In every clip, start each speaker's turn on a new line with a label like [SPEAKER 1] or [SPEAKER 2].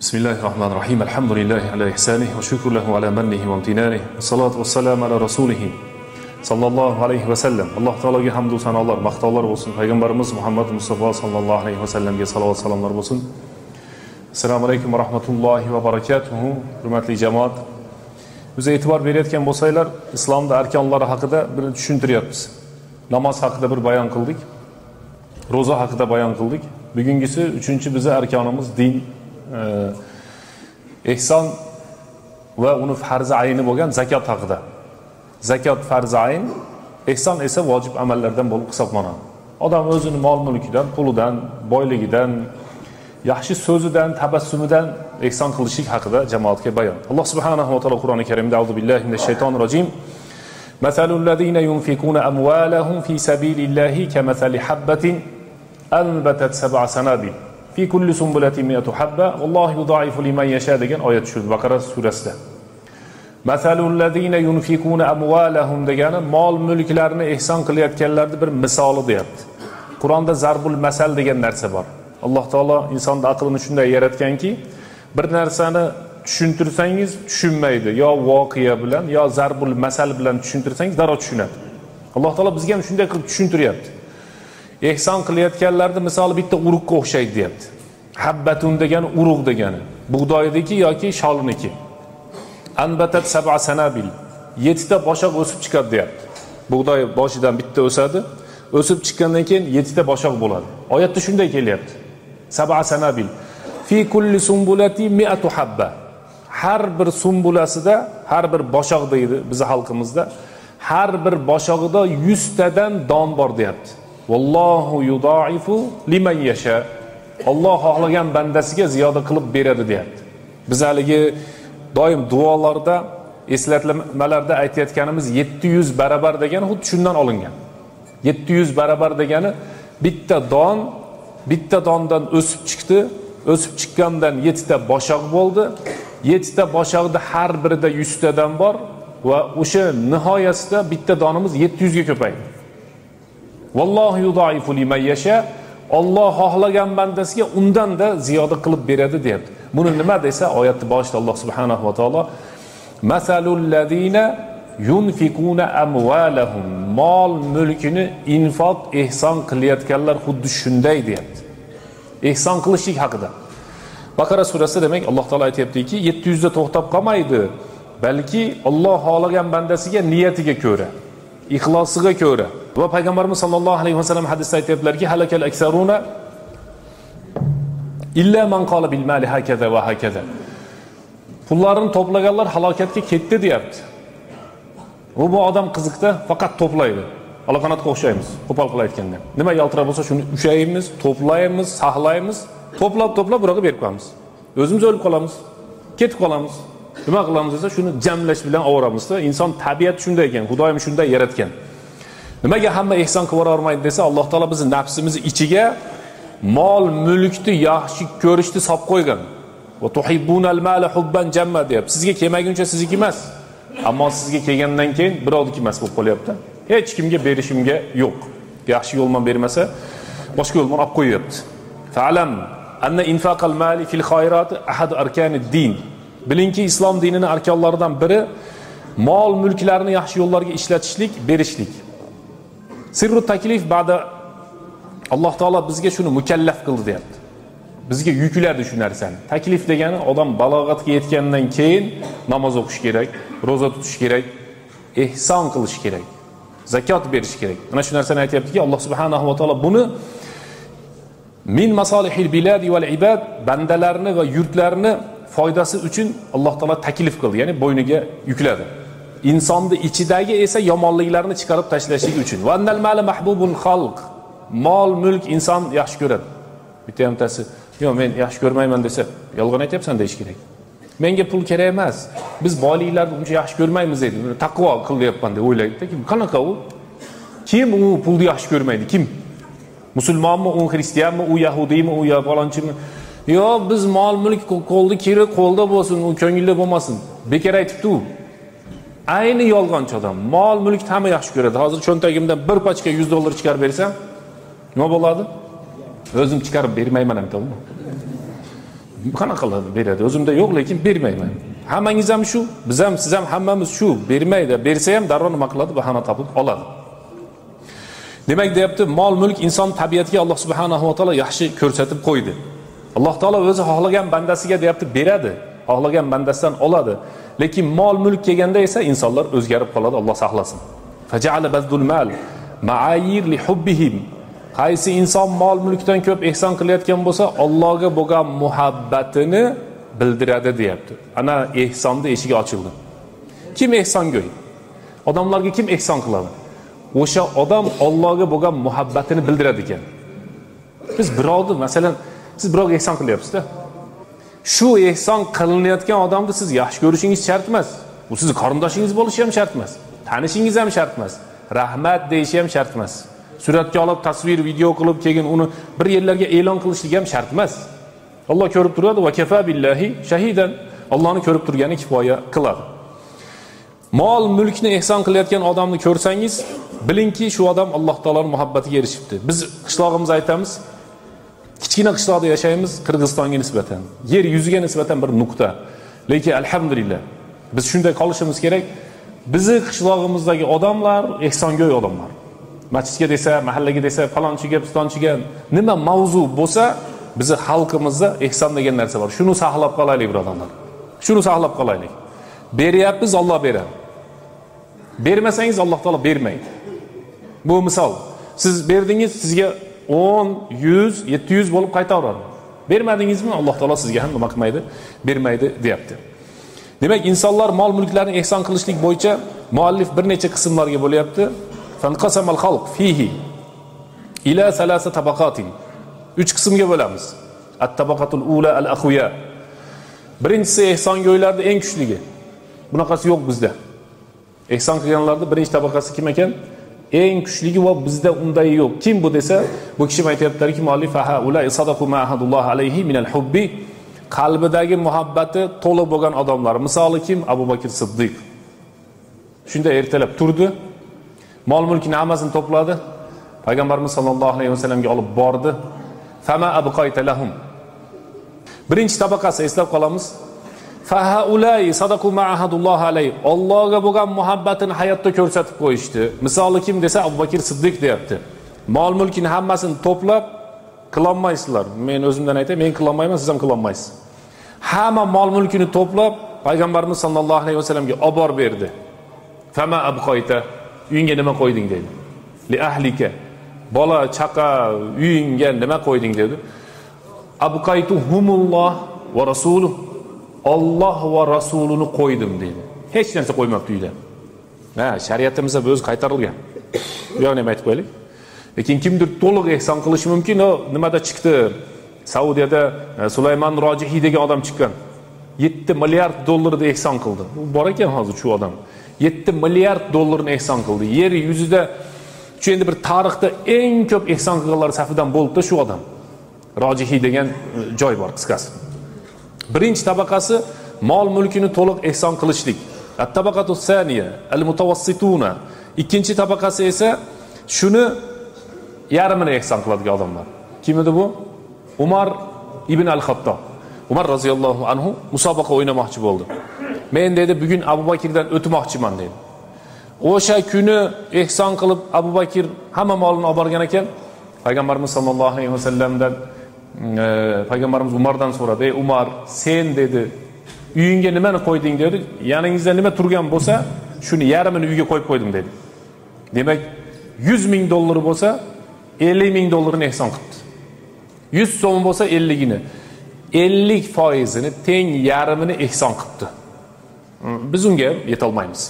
[SPEAKER 1] Bismillahirrahmanirrahim. Alhamdulillahi ala ihsanihi va shukru lahu ala mannihi va imtinanihi. Vassalatu vassalamu ala rasulihi sallallohu alayhi va sallam. Alloh taologa hamd va sanolar, maqtovlar bo'lsin. Payg'ambarimiz Muhammad Mustafa sallallohu alayhi va sallamga salovat salomlar bo'lsin. Assalomu alaykum va rahmatullohi va barakatuhu. Hurmatli jamoat, biz e'tibor berayotgan bo'lsanglar, islomda arkonlari haqida bir tushuntiryapmiz. Namoz haqida bir bayon qildik. Ro'za haqida bayon qildik. Bugungisi uchinchi bizi arkonimiz din, ehson va uni farzi ayni bo'lgan zakot haqida. Zakot farzi ayn, ehson esa vojib amallardan bo'lib hisoblanadi. Odam o'zini mol mulkidan, pulidan, boyligidan, yaxshi so'zidan, tabassumidan ehson qilishlik haqida jamoatga bayon. Alloh subhanahu va taolo Qur'oni Karimda auzu billahi minash shaytonir rojim. Masalul ladina yunfikuna amwalahum fi sabilillahi kamathali habbatin anbatat sab'a sanabil fi kulli sunbulatin mi'atu habba vallohu yudaifu liman yasha degan oyat tushdi Baqara surasida. Masalul ladina yunfikuna amwalahum degani mol mulklarini ehson qilayotganlarning bir misoli deyapti. Qur'onda zarbul masal degan narsa bor. Alloh taolo insonning aqlini shunday yaratganki, bir narsani tushuntirsangiz tushunmaydi, yo voqea bilan, yo zarbul masal bilan tushuntirsangiz darrov tushunadi. Alloh taolo bizga ham shunday qilib tushuntiryapti. Ehson qilayotganlarning misoli bitta urug'ga o'xshaydi deyapti. Habbatun degani urug' degani, bug'doyniki yoki sholniki. Anbatat sab'a sanabil, 7 ta boshoq o'sib chiqadi deyapti. Bug'doy boshidan bitta o'sadi, o'sib chiqqandan keyin 7 ta boshoq bo'ladi. Oyatda shunday kelyapti. Sab'a sanabil fi kulli sumbulati mi'atu habba. Har bir sumbulasida, har bir boshoq deydi bizning xalqimizda, har bir boshog'ida 100 tadan don bor deyapti. Vallohu yudaifu liman yasha. Alloh xohlagan bandasiga ziyoda qilib beradi deyapti. Biz haligi doim duolarda, eslatmalarda aytayotganimiz 700 barobar degani xuddi shundan olingan. 700 barobar degani bitta don, bitta dondan o'sib chiqdi, o'sib chiqqandan 7 ta boshoq bo'ldi. 7 ta boshoqda har birida 100 tadan bor va o'sha nihoyasida bitta donimiz 700 ga ko'paydi. Vallohu yudaifu liman yasha. Alloh xohlagan bandasiga undan da ziyoda qilib beradi deyapti. Buni nima desa, oyatning boshida Alloh subhanahu va taolo masalul ladina yunfikuna amwalahum, mol mulkini infoq, ehson qilayotganlar xuddi shunday deyapti. Ehson qilishlik haqida. Baqara surasida demak Alloh taolo aytayaptiki, 700 da to'xtab qolmaydi, balki Alloh xohlagan bandasiga niyatiga ko'ra, ixlosiga ko'ra. Va payg'ambarimiz sollallohu alayhi vasallam hadisda aytayaptilarki, halakal aksaruna illa man qala bil mali hakaza va hakaza. Pullarini to'plaganlar halokatga ketdi deyapti. Bu odam qiziqda faqat to'playdi. Alaqanotga o'xshaymiz, qo'pol qilib aytganda. Nima yaltirab bo'lsa shuni ushlaymiz, to'playmiz, saqlaymiz, to'plab-to'plab birovga berib qo'yamiz. O'zimiz o'lib qolamiz, ketib qolamiz. Nima qilamiz desa, shuni jamlash bilan ovoramizda. Inson tabiati shunday ekan, Xudoyim shunday yaratgan. Nimaga hamma ehson qilib olmaydi desa, Alloh taolo bizni nafsimizni ichiga mol mulkni yaxshi ko'rishni solib qo'ygan. Va tuhibbunal mala hubban jamma deyapti. Sizga kelmaguncha sizniki emas. Ammo sizga kelgandan keyin birovniki emas bo'lib qolyapti. Hech kimga berishimga yo'q. Yaxshi yo'lman bermasa, boshqa yo'lman olib qo'yapti. Fa'lam anna infaqal mali fil khayrati ahad arkanid din. Bilingki, islom dinining arkonlaridan biri mol mulklarni yaxshi yo'llarga ishlatishlik, berishlik. Sirru taklif ba'da Alloh taolo bizga shuni mukallaf qildi deyapti. Bizga yukladi shu narsani. Taklif degani odam balog'atga yetgandan keyin namoz o'qish kerak, ro'za tutish kerak, ehson qilish kerak, zakot berish kerak. Mana shu narsani aytayaptiki, Alloh subhanahu va taolo buni min masolihil biladi val ibad, bandalarni va yurtlarni foydasi uchun Alloh taolo taklif qildi, ya'ni bo'yniga yukladi. Insonni ichidagi esa yomonliklarni chiqarib tashlashlik uchun. Va annal mala mahbubul xalq. Mol mulk inson yaxshi ko'radi. Bitta hamtasi, yo'q men yaxshi ko'rmayman desa, yolg'on aytyapsan deyish kerak. Menga pul kerak emas. Biz boyliklarni uncha yaxshi ko'rmaymiz deydi. Taqvo qilyapman deb o'ylaydi. Kim qanaqa u? Kim u pulni yaxshi ko'rmaydi? Kim? Musulmonmi, u xristianmi, u yahudiymi, u falonchimi? Yo'q, biz mol mulk qo'lda kerak, qo'lda bo'lsin, u ko'ngilda bo'lmasin. Bekor aytibdi u. Ayni yolg'onchi odam. Mol mulk hamma yaxshi ko'radi. Hozir cho'ntagimdan bir pachka $100 chiqarib bersam, nima bo'ladi? O'zim chiqarib bermayman ham, to'g'rimi? Qanaqa qiladi beradi? O'zimda yo'q, lekin bermayman. Hammangiz ham shu, biz ham, siz ham hammamiz shu, bermaydi. Bersa ham darrov nima qiladi? Bahona topib oladi. Demak deyapti, mol mulk inson tabiatiga Alloh subhanahu va taolo yaxshi ko'rsatib qo'ydi. Alloh taolo o'zi xohlagan bandasiga deyapti beradi, xohlagan bandasidan oladi. Lekin mol mulk kelganda esa insonlar o'zgarib qoladi, Alloh saqlasin. Faja'ala bazdul mal ma'ayir li hubbihim. Qaysi inson mol mulkdan ko'p ehson qilayotgan bo'lsa, Allohga bo'lgan muhabbatini bildiradi deyapti. Ana ehsonni eshigi ochildi. Kim ehsongo'y? Odamlarga kim ehson qiladi? O'sha odam Allohga bo'lgan muhabbatini bildiradi ekan. Biz birovni, masalan, siz birovga ehson qilyapsiz-da. Shu ehson qilinayotgan odamni siz yaxshi ko'rishingiz shart emas. U sizni qarindoshingiz bo'lishi ham shart emas. Tanishingiz ham shart emas. Rahmat deyishi ham shart emas. Suratga olib, tasvir, video qilib, keyin uni bir yerlarga e'lon qilishligi ham shart emas. Alloh ko'rib turadi va kafa billahi shahidan. Allohni ko'rib turgani kifoya qiladi. Mol mulkni ehson qilayotgan odamni ko'rsangiz, bilingki shu odam Alloh taoloning muhabbatiga erishibdi. Biz qishlog'imizda aytamiz, kichkina qishloqda yashaymiz Qirg'izistonga nisbatan, yer yuziga nisbatan bir nuqta. Lekin alhamdulillah biz shunday qolishimiz kerak. Bizi qishlog'imizdagi odamlar ehsongo'y odamlar. Masjidga desa, mahallaga desa, falonchiga, pistonchiga nima mavzu bo'lsa, bizi xalqimizda ehson degan narsa bor. Shuni saqlab qolaylik birodarlar. Shuni saqlab qolaylik. Beryapmiz, Alloh beradi. Bermasangiz Alloh taolo bermaydi. Bu misol. Siz berdingiz, sizga 10, 100, 700 bo'lib qaytaveradi. Bermadingizmi, Alloh taolo sizga ham nima qilmaydi? Bermaydi deyapti. Demak, insonlar mol mulklarni ehson qilishlik bo'yicha muallif bir necha qismlarga bo'lyapti. Fanqasamal xalq fihi ila salasa tabaqatin. 3 qismga bo'lamiz. At-tabaqatul ula al-akhwiya. Birinchisi ehsongo'ylarning eng kuchligi. Bunaqasi yo'q bizda. Ehson qilganlarning birinchi tabaqasi kim ekan? Eng kuchligi va bizda unday yo'q. Kim bu desa, bu kishi aytayaptilarki, muallif haula sadaqu ma ahadulloh alayhi minal hubbi, qalbidagi muhabbati to'la bo'lgan odamlar. Misoli kim? Abu Bakr Siddiq. Shunda ertalab turdi, mol mulkini hammasini to'pladi, Payg'ambarimiz sollallohu alayhi vasallamga olib bordi. Fama abqayta lahum. Birinchi tabaqasi eslab qolamiz. Fahaulai sadaqu ma ahadulloh alayhi. Allohga bo'lgan muhabbatini hayotda ko'rsatib qo'yishdi. Misoli kim desa, Abu Bakr Siddiq deyapti. Mol mulkini hammasini to'plab qilolmaysizlar. Men o'zimdan aytay, men qilolmayman, siz ham qilolmaysiz. Hamma mol mulkini to'plab Payg'ambarimiz sollallohu alayhi vasallamga olib borib berdi. Fama abqayta, uyingga nima qo'yding dedi. Li ahlika, bola chaqa uyingga nima qo'yding dedi. Abqaytuhumulloh va rasuluhu. Alloh va rasulini qo'ydim dedi. Hech narsa qo'ymabdi uyda. Ha, shariatimizda bu o'zi qaytarilgan. Bu yoqni ham aytib qo'yaylik. Lekin kimdir to'liq ehson qilishi mumkin. O nimada chiqdi? Saudiyada Sulaymon Rojihiy degan odam chiqqan. 7 milliard dollarni ehson qildi. U bor ekan hozir shu odam. 7 milliard dollarni ehson qildi. Yer yuzida shu endi bir tarixda eng ko'p ehson qilganlar safidan bo'ldi shu odam. Rojihiy degan joy bor qisqasi. Birinchi tabaqasi mol mulkini to'liq ehson qilishlik. At-tabaqatu saniya al-mutawassituna. Ikkinchi tabaqasi esa shuni yarmini ehson qiladigan odamlar. Kim edi bu? Umar ibn al-Xattob. Umar roziyallohu anhu musobaqa o'ynamoqchi bo'ldi. Men dedi, bugun Abu Bakrdan o'tmoqchiman dedi. O'sha kuni ehson qilib Abu Bakr hamma molini olib borgan ekan. Payg'ambarimiz sollallohu alayhi vasallamdan Payg'ambarimiz Umardan so'radi: "Ey Umar, sen dedi, uyingga nimani qo'yding?" dedi. "Yaningizda nima turgan bo'lsa, shuni yarmini uyga qo'yib qo'ydim" dedi. Demak, 100 ming dollar bo'lsa, 50 ming dollarini ehson qildi. 100 so'm bo'lsa 50gini, 50%ini teng yarmini ehson qildi. Biz unga yeta olmaymiz.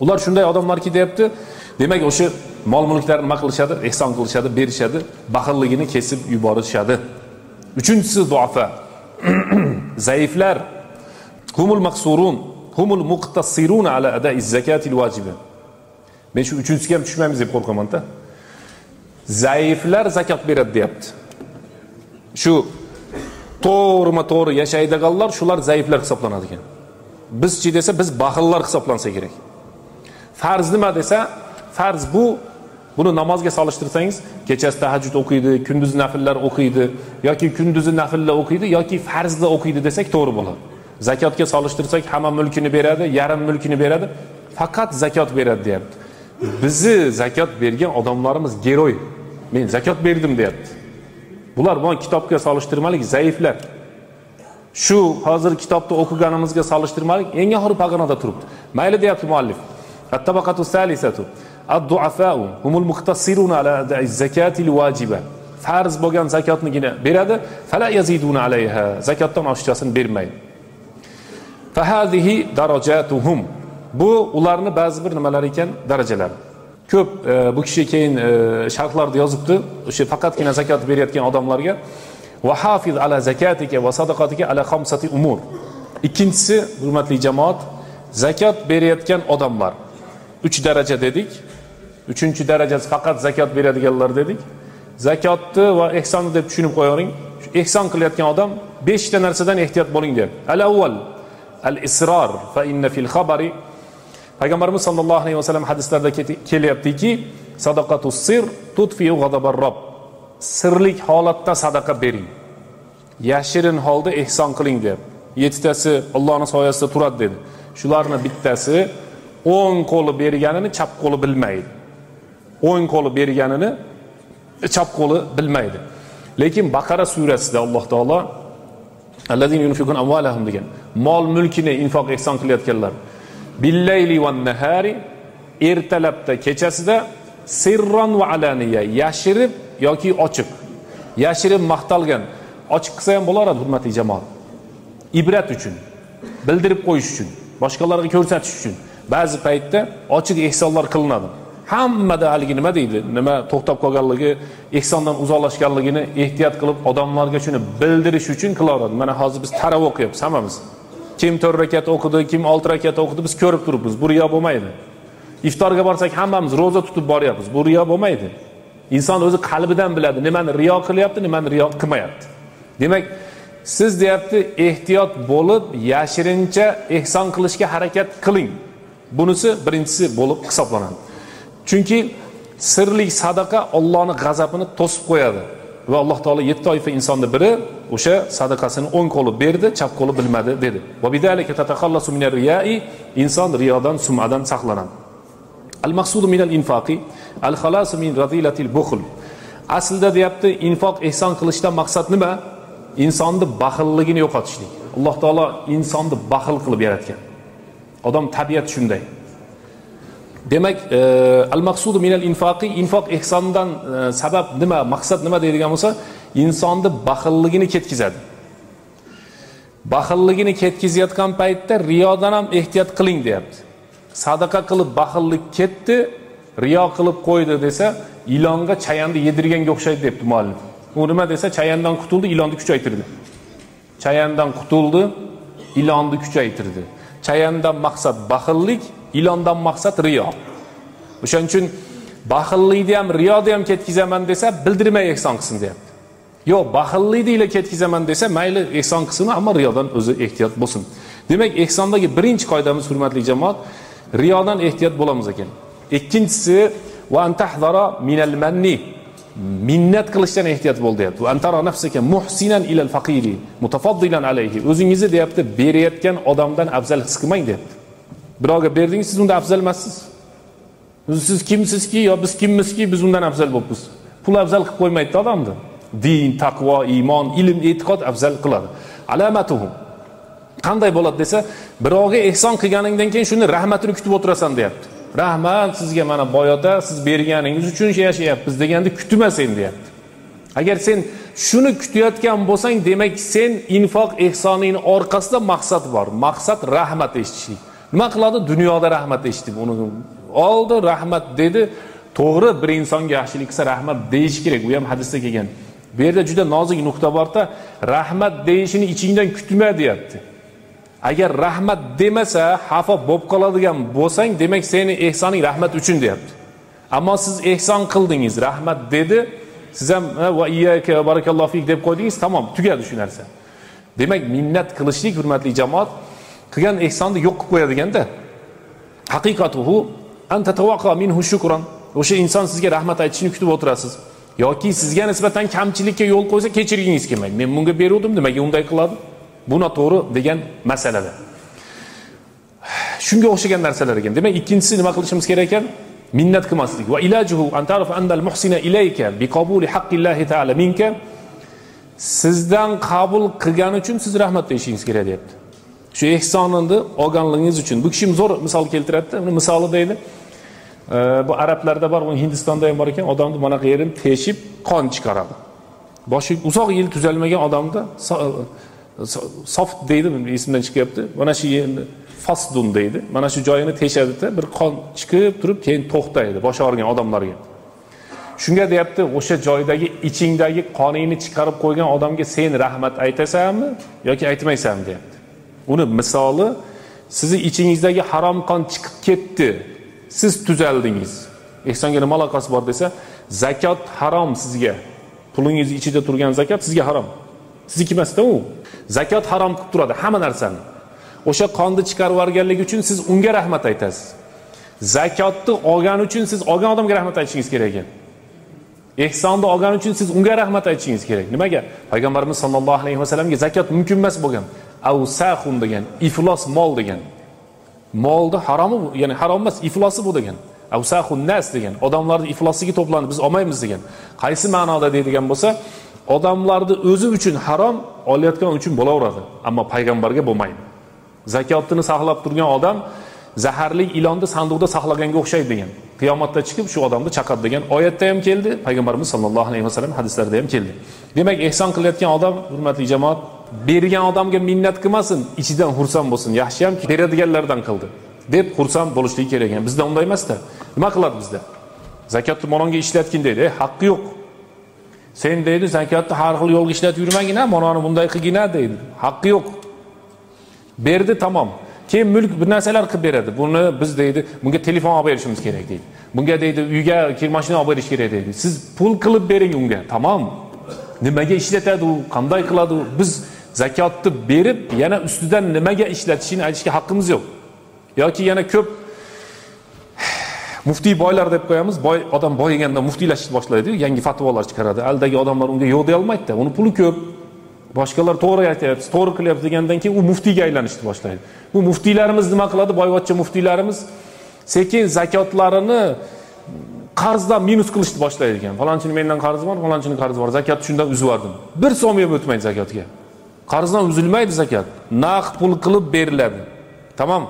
[SPEAKER 1] Ular shunday odamlarki deyapti, demak o'sha mol mulklarni nima qilishadi? Ehson qilishadi, berishadi, baxilligini kesib yuborishadi. Uchinchisi duafa. Zaiflar. Humul maqsurun, humul muqtasirun ala ada'i zakatil vajiba. Men shu uchinchisiga ham tushmaymiz deb qo'rqaman-da. Zaiflar zakot beradi deyapti. Shu to'g'rima-to'g'ri yashaydiganlar shular zaiflar hisoblanadi ekan. Bizchi desa biz baxillar hisoblansa kerak. Farz nima desa, farz bu Buni namozga solishtirsangiz, kechasi tahajjud o'qiydi, kunduzi nafllar o'qiydi yoki kunduzi nafllar o'qiydi yoki farzda o'qiydi desak to'g'ri bo'ladi. Zakotga solishtirsak, hamma mulkini beradi, yarim mulkini beradi, faqat zakot beradi deyapti. Bizi zakot bergan odamlarimiz geroy. Men zakot berdim deyapti. Bular bu kitobga solishtirmalik zaiflar. Shu hozir kitobda o'qiganimizga solishtirmalik eng oxirgi pog'onada turibdi. Mayli deyapti muallif. At-tabaqatu salisatu ad-du'afa'u humul muqtassiruna ala ada'i zakatil vajiba. Farz bo'lgan zakotnigina beradi, fala yaziduna alayha. Zakotdan oshiqchasini bermaydi. Fa hadhihi darajatuhum. Bu ularni ba'zi bir nimalar ekan, darajalari. Ko'p bu kishi keyin sharhlarda yozibdi, o'sha faqatgina zakot berayotgan odamlarga va hafiz ala zakatika va sadaqatika ala khamsati umur. Ikkinchisi, hurmatli jamoat, zakot berayotgan odamlar. 3 daraja dedik. 3-chi darajasi faqat zakot beradiganlar dedik. Zakotni va ehsonni deb tushunib qo'yavering. Ehson qilayotgan odam 5 ta narsadan ehtiyot bo'ling deyapti. Al-avval al-israr fa inna fil khabari. Payg'ambarimiz sollallohu alayhi vasallam hadislarda kelyaptiki, sadaqatu sir tutfiu ghadabar robb. Sirlik holatda sadaqa bering. Yashirin holda ehson qiling deyapti. 7 tasi Allohning soyasida turadi dedi. Shularning bittasi o'ng qo'li berganini chap qo'li bilmaydi. O'ng qo'li berganini chap qo'li bilmaydi. Lekin Baqara surasida Alloh taolo allazina yunfikun amvalahum degan, mol mulkini infoq ehson qilayotganlar billayli van nahari, ertalabda kechasida, sirron va alaniya, yashirib yoki ochiq. Yashirib maqtalgan, ochiq qilsa ham bo'laradi hurmatli jamoat. Ibrat uchun, bildirib qo'yish uchun, boshqalarga ko'rsatish uchun ba'zi paytda ochiq ehsonlar qilinadi. Hammada haligi nima deydi, nima to'xtab qolganligi, ehsondan uzoqlashganligini ehtiyot qilib odamlarga shuni bildirish uchun qilaveradi. Mana hozir biz taroveh o'qiyapmiz hammamiz. Kim 4 rakat o'qidi, kim 6 rakat o'qidi, biz ko'rib turibmiz. Bu riyo bo'lmaydi. Iftorga borsak hammamiz roza tutib boryapmiz. Bu riyo bo'lmaydi. Inson o'zi qalbidan biladi, nimani riyo qilyapti, nimani riyo qilmayapti. Demak, siz deyapti, ehtiyot bo'lib, yashirincha ehson qilishga harakat qiling. Bunisi birinchisi bo'lib hisoblanadi. Chunki sirli sadaqa Allohning g'azabini to'sib qo'yadi. Va Alloh taolo 7 toifa insonning biri o'sha sadaqasini o'ng qo'li berdi, chap qo'li bilmadi dedi. Va bidalika tataqallasu minar riya'i, inson riyodan, sum'adan saqlanadi. Al-maqsudu minal infaqi al-khalasu min radilatil bukhl. Aslida deyapti, infoq ehson qilishdan maqsad nima? Insonni baxilligini yo'qotishlik. Alloh taolo insonni baxil qilib yaratgan. Odam tabiati shunday. Demak, al-maqsudu minal infaqi, infoq ehsondan sabab nima, maqsad nima deydigan bo'lsa, insonni baxilligini ketkizadi. Baxilligini ketkizayotgan paytda riyodan ham ehtiyot qiling deyapti. Sadaqa qilib baxillik ketdi, riyo qilib qo'ydi desa, ilonga chayanni yedirganga o'xshaydi debdi muallif. U nima desa, chayandan qutuldi, ilonni kuchaytirdi. Chayandan qutuldi, ilonni kuchaytirdi. Chayandan maqsad baxillik, ilondan maqsad riyo. O'shaning uchun baxillikni ham, riyoni ham ketkizaman desa, bildirmay ehson qilsin deyapti. Yo'q, baxillikni ila ketkizaman desa, mayli ehson qilsin, ammo riyodan o'zi ehtiyot bo'lsin. Demak, ehsondagi birinchi qoidamiz hurmatli jamoat, riyodan ehtiyot bo'lamiz ekan. Ikkinchisi va antahdara minal manni, minnat qilishdan ehtiyot bo'l deyapti. Va antara nafsaka muhsinan ilal faqiri mutafaddilan alayhi. O'zingizni deyapti, berayotgan odamdan afzal his qilmang deyapti. Birovga berdingiz, siz undan afzal emassiz. Siz kimsizki yo biz kimmizki, biz undan afzal bo'libmiz. Pul afzal qilib qo'ymaydi odamni. Din, taqvo, iymon, ilm, e'tiqod afzal qiladi. Alamatuhu. Qanday bo'ladi desa, birovga ehson qilganingdan keyin shuni rahmatini kutib o'tirasan deyapti. Rahmat sizga mana boyota, siz berganingiz uchun yashayapmiz deganda kutma sen deyapti. Agar sen shuni kutayotgan bo'lsang, demak sen infoq ehsoningning orqasida maqsad bor. Maqsad rahmat eshitishlik. Nima qiladi? Dunyoda rahmat eshitib, uni oldi, rahmat dedi. To'g'ri, bir insonga yaxshilik qilsa rahmat deyish kerak. U ham hadisda kelgan. Bu yerda juda nozik nuqta borda, rahmat deyishini ichingdan kutma deyapti. Agar rahmat demasa, xafa bo'lib qoladigan bo'lsang, demak seni ehsoning rahmat uchun deyapti. Ammo siz ehson qildingiz, rahmat dedi, siz ham va iyyaka barakallohu fik deb qo'ydingiz, tamom, tugadi shu narsa. Demak, minnat qilishlik hurmatli jamoat, qilgan ehsonni yo'q qilib qo'yadiganda. Haqiqatuhu an tatawaqqa minhu shukran. O'sha inson sizga rahmat aytishini kutib o'tirasiz. Yoki sizga nisbatan kamchilikka yo'l qo'ysa kechirgingiz kelmaydi. Men bunga beruvdim, nimaga unday qiladi? Bu noto'g'ri degan masalada. Shunga o'xshagan narsalar ekan. Demak, ikkinchisi nima qilishimiz kerak ekan? Minnat qilmaslik. Va ilajuhu an ta'rifa annal muhsina ilayka bi qabuli haqqillahi ta'ala minka. Sizdan qabul qilgani uchun siz rahmat deyishingiz kerak deyapti. Shu ehsonini olganligingiz uchun. Bu kishi zo'r misol keltiradi. Uni misoli deydi. Bu arablarda bor, uni Hindistonda ham bor ekan, odamni mana bu yerini teshib qon chiqaradi. Boshi uzoq yil tuzalmagan odamda soft deydi, esimdan chiqyapti. Mana shu yerni fasdun deydi. Mana shu joyini teshadida bir qon chiqib turib keyin to'xtaydi boshi og'rigan odamlarga. Shunga deyapti, o'sha joydagi ichingdagi qoningni chiqarib qo'ygan odamga sen rahmat aytasanmi yoki aytmaysanmi deyapti. Uni misoli, sizni ichingizdagi harom qon chiqib ketdi, siz tuzaldingiz. Ehsonga nima aloqasi bor desa, zakot harom sizga. Pulingiz ichida turgan zakot sizga harom. Sizniki emas-da u. Zakot harom qilib turadi hamma narsani. O'sha qonni chiqarib yuborganligi uchun siz unga rahmat aytasiz. Zakotni olgani uchun siz olgan odamga rahmat aytishingiz kerak ekan. Ehsonni olgani uchun siz unga rahmat aytishingiz kerak. Nimaga? Payg'ambarimiz sollallohu alayhi vasallamga zakot mumkin emas bo'lgan. Avsahun degan, iflos mol degan. Molni haromi, ya'ni harom emas, iflosi bu degan. Avsahun nas degan. Odamlarning iflosligi to'plandi, biz olmaymiz degan. Qaysi ma'noda deydigan bo'lsa, odamlarni o'zi uchun harom, olayotgan uchun bo'laveradi, ammo payg'ambarga bo'lmaydi. Zakotini saqlab turgan odam zaharli ilonni sanduqda saqlaganga o'xshaydi degan. Qiyomatda chiqib shu odamni chaqadi degan oyatda ham keldi, payg'ambarimiz sollallohu alayhi vasallam hadislarida ham keldi. Demak, ehson qilayotgan odam, hurmatli jamoat, bergan odamga minnat qilmasin, ichidan xursand bo'lsin. Yaxshi ham beradiganlardan qildi deb xursand bo'lishligi kerak ekan. Bizda unday emas-da. Nima qiladi bizda? Zakotni manonga ishlatgin deydi. Haqqi yo'q. Sen deydi, zakotni har xil yo'lga ishlatib yurmagin, manoni bunday qilgin deydi. Haqqi yo'q. Berdi, tamom. Keyin mulk bir narsalar qilib beradi. Buni biz deydi, bunga telefon olib berishimiz kerak deydi. Bunga deydi, uyga kirmashina olib berish kerak deydi. Siz pul qilib bering unga, tamom. Nimaga ishlatadi u, qanday qiladi u? Biz zakotni berib, yana ustidan nimaga ishlatishini aytishga haqqimiz yo'q. Yoki yana ko'p muftiy boylar deb qo'yamiz. Boy odam boyiganda muftiylashishni boshlaydi, yangi fatvolar chiqaradi. Aldagi odamlar unga yo'q deya olmaydi-da. Uni puli ko'p. Boshqalar to'g'ri aytyapsiz, to'g'ri qilyapsiz degandan keyin u muftiyga aylanishni boshlaydi. Bu muftiylarimiz nima qiladi? Boyvachcha muftiylarimiz sekin zakotlarini qarzdan minus qilishni boshlaydi ekan. Falonchini mendan qarzi bor, falonchini qarzi bor. Zakotni shundan uzib yubordim. Bir so'm ham o'tmaydi zakotga. Qarzdan uzilmaydi zakot. Naqd pul qilib beriladi. Tamom.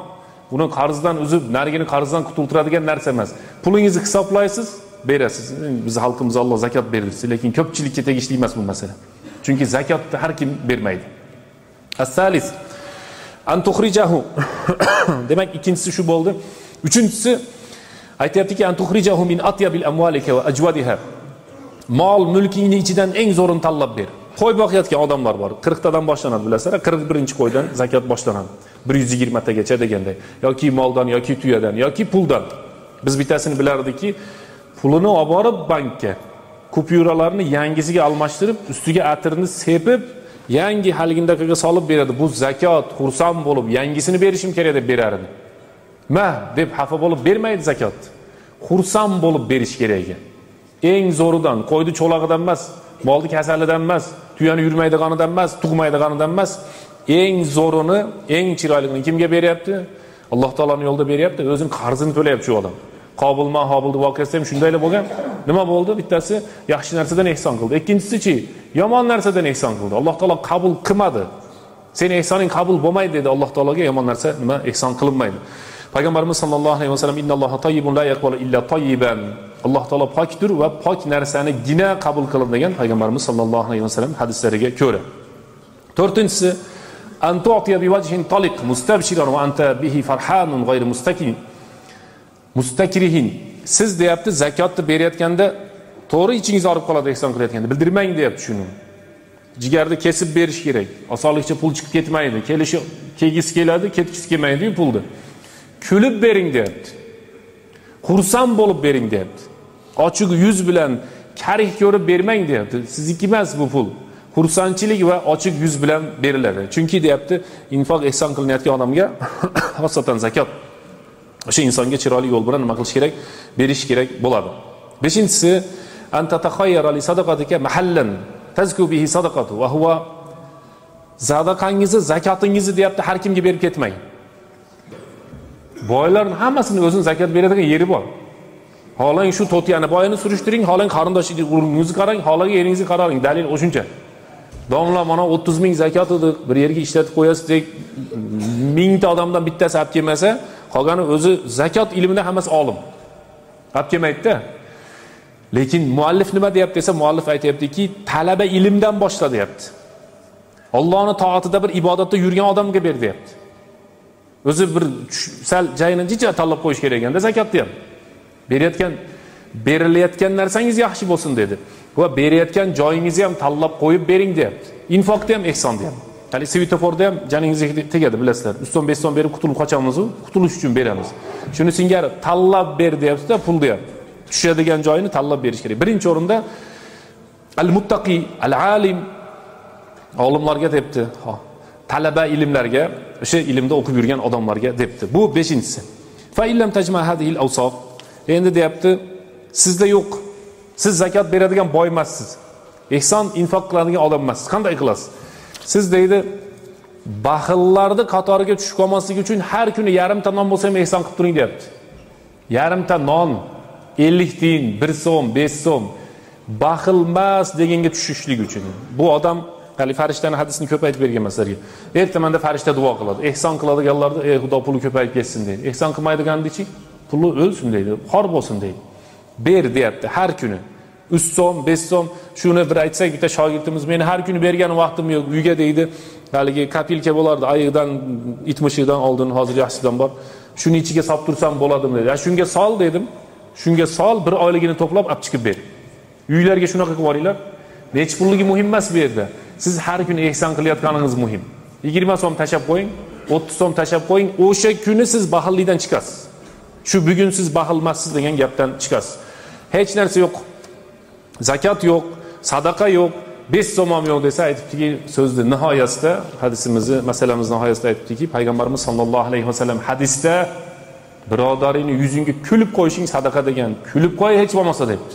[SPEAKER 1] Uni qarzdan uzib, narigini qarzdan qutultiradigan narsa emas. Pulingizni hisoblaysiz, berasiz. Biz xalqimiz Alloh zakot berdirsin, lekin ko'pchilikka tegishli emas bu masala. Chunki zakotni har kim bermaydi. As-salis an tukhrijahu. Demak, ikkinchisi shu bo'ldi. Uchinchisi aytayaptiki, an tukhrijahu min atyabil amwalika va ajwadiha. Mol mulkingning ichidan eng zo'rini tanlab ber. Qo'y boqayotgan odamlar bor. 40 tadan boshlanadi, bilasizlar, 41-qo'ydan zakot boshlanadi. 120 tagacha deganday. Yoki moldan, yoki tuyadan, yoki puldan. Biz bittasini bilardikki, pulini olib borib bankka kupyuralarni yangisiga almashtirib, ustiga atirni sepib, yangi haligindaqaga solib beradi. Bu zakot, xursand bo'lib, yangisini berishim kerak deb berar edi. Ma deb xafa bo'lib bermaydi zakot. Xursand bo'lib berish kerak ekan. Eng zo'ridan, qo'yni cho'log'idan emas, molni kasalidan emas, tuyani yurmaydiganidan emas, tug'maydiganidan emas, eng zo'rini, eng chiroyligini kimga beryapti? Alloh taoloning yo'lida beryapti, o'zining qarzini to'layapti shu odam. Qobil ma Hobilni voqeasi ham shundayla bo'lgan. Nima bo'ldi? Bittasi yaxshi narsadan ehson qildi. Ikkinchisi-chi, yomon narsadan ehson qildi. Alloh taolo qabul qilmadi. Seni ehsoning qabul bo'lmaydi dedi Alloh taologa, yomon narsa nima ehson qilinmaydi. Payg'ambarimiz sollallohu alayhi vasallam innalloha tayyibun la yaqbalu illa tayyiban. Alloh taolo pokdir va pok narsanigina qabul qiladi degan Payg'ambarimiz sollallohu alayhi vasallam hadislariga ko'ra. To'rtinchisi an tu'tiya biwajhin taliq mustabshiran va anta bihi farhanun ghayr mustakin. Mustakrihin. Siz deyapti, zakotni berayotganda to'g'ri ichingiz og'rib qoladi ehson qilayotganda. Bildirmang deyapti shuni. Jigarni kesib berish kerak. Osonlikcha pul chiqib ketmaydi. Kelishi kelgisi keladi, ketgisi kelmaydi-yu pulni. Kulib bering deyapti. Xursand bo'lib bering deyapti. Ochiq yuz bilan karih ko'rib bermang deyapti. Sizniki emas bu pul. Xursandchilik va ochiq yuz bilan beriladi. Chunki deyapti, infoq ehson qilinayotgan odamga xosatan zakot O'sha insonga chiroyli yo'l bilan nima qilish kerak? Berish kerak bo'ladi. Beshinchisi, an tatakhayyara li sadaqatika mahallan tazku bihi sadaqatu va huwa, sadaqangizni, zakotingizni deyapti, har kimga berib ketmang. Boylarning hammasini o'zini zakot beradigan yeri bor. Xohlang shu to'tiyani boyini surishtiring, xohlang qarindosh urug'ingizni qarang, xohlang eringizni qarang, dalil o'shuncha. Domla mana 30 ming zakot edi, bir yerga ishlatib qo'yasiz deb mingta odamdan bittasi olib kelmasa, qolgani o'zi zakot ilmida hammasi olim. Olib kelmaydi-da. Lekin muallif nima deyapti desa, muallif aytayaptiki, talaba ilmdan boshla deyapti. Allohning toatida bir ibodatda yurgan odamga ber deyapti. O'zi bir sal joyini jicha tanlab qo'yish kerak ekanda zakotni ham. Berilayotgan narsangiz yaxshi bo'lsin dedi. Va berayotgan joyingizni ham tanlab qo'yib bering deyapti. Infoqda ham, ehsonda ham. Hali svetoforda ham joningizga tegadi, bilasizlar. 3 so'm 5 so'm berib qutulib qochamiz-u, qutulish uchun beramiz. Shuni singari tanlab ber deyapti-da, pulni ham. Tushadigan joyini tanlab berish kerak. Birinchi o'rinda al-muttaqi, al-alim, olimlarga debdi. Ha, talaba ilmlarga, o'sha ilmda o'qib yurgan odamlarga debdi. Bu beshinchisi. Fa illam tajma hadhihi al-awsaf. Endi deyapti, sizda yo'q. Siz zakot beradigan boy emassiz. Ehson infoq qiladigan odam emassiz. Qanday qilasiz? Siz deydi, baxillarni qatoriga tushib qolmaslik uchun har kuni yarimta non bo'lsa ham ehson qilib turing deyapti. Yarimta non 50 tiyin, 1 so'm, 5 so'm baxil emas deganga tushishlik uchun. Bu odam hali farishtani hadisini ko'p aytib berganman sizlarga. Ertamanda farishta duo qiladi. Ehson qiladiganlarni, ey Xudo puli ko'payib ketsin deydi. Ehson qilmaydiganni-chi, puli o'lsin deydi, xor bo'lsin deydi. Ber deyapti har kuni. 3 so'm, 5 so'm. Shuni bir aytsak, bitta shogirdimiz meni har kuni bergan vaqtim yo'q, uyga deydi. Haligi kopilka bo'lardi, ayiqdan, it mushukdan oldin, hozir yaxshisidan bor. Shuni ichiga solib tursam bo'ladimi dedi. Ya shunga sol dedim. Shunga sol, bir oyligini to'plab olib chiqib ber. Uylarga shunaqa qilib yuboringlar. Necha pulligi muhim emas bu yerda. Siz har kuni ehson qilayotganingiz muhim. 20 so'm tashab qo'ying, 30 so'm tashab qo'ying, o'sha kuni siz baxillikdan chiqasiz. Shu bugun siz baxil emassiz degan gapdan chiqasiz. Hech narsa yo'q. Zakot yo'q, sadaqa yo'q, 5 so'm ham yo'q desa aytibdiki, so'zni nihoyasida, hadisimizni, masalamiz nihoyasida aytibdiki, payg'ambarimiz sollallohu alayhi vasallam hadisda birodaringni yuzingga kulib qo'yishing sadaqa degan. Kulib qo'y hech bo'lmasa debdi.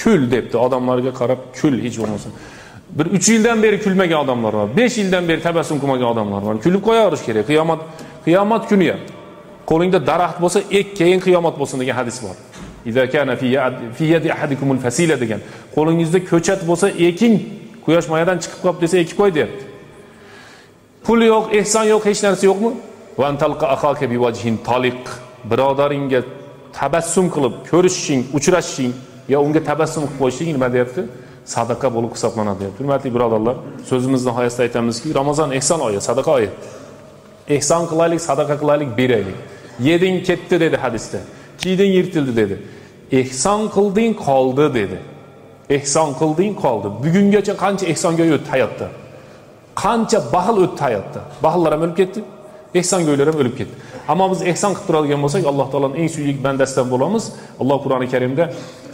[SPEAKER 1] Kul debdi, odamlarga qarab kul hech bo'lmasa. Bir 3 yildan beri kulmagan odamlar bor, 5 yildan beri tabassum qilmagan odamlar bor. Kulib qo'yaverish kerak. Qiyomat kuni ham qo'lingda daraxt bo'lsa, ek, keyin qiyomat bo'lsin degan hadis bor. Iza kana fi yadi ahadikumul fasila degan. Qo'lingizda ko'chat bo'lsa, eking, quyosh mayadan chiqib qolib desa, ekib qo'y deyapti. Pul yo'q, ehson yo'q, hech narsa yo'qmi? Va antalqa axaka biwajhin taliq. Birodaringga tabassum qilib ko'rishishing, uchrashishing yo unga tabassum qilib qo'yishing nima deyapti? Sadaqa bo'lib hisoblanadi deyapti. Hurmatli birodarlar, so'zimiz nihoyasida aytamizki, Ramazon ehson oyi, sadaqa oyi. Ehson qilaylik, sadaqa qilaylik, beraylik. Yeding ketdi dedi hadisda. Kiyding yirtildi dedi. Ehson qilding qoldi dedi. Ehson qilding qoldi. Bugungacha qancha ehsongo'y o'tdi hayotda? Qancha baxil o'tdi hayotda? Baxillar ham o'lib ketdi, ehsongo'ylar ham o'lib ketdi. Ammo biz ehson qilib turadigan bo'lsak, Alloh taoloning eng suyukli bandasidan bo'lamiz. Alloh Qur'oni Karimda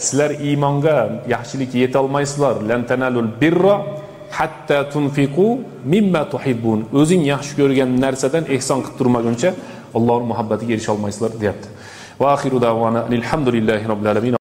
[SPEAKER 1] sizlar iymonga, yaxshilikka yeta olmaysizlar. Lan tanalul birra hatta tunfiqu mimma tuhibbun. O'zing yaxshi ko'rgan narsadan ehson qilib turmaguncha Allohning muhabbatiga erisha olmaysizlar deyapti. Va axiru da'vana alhamdulillahi robbil alamin.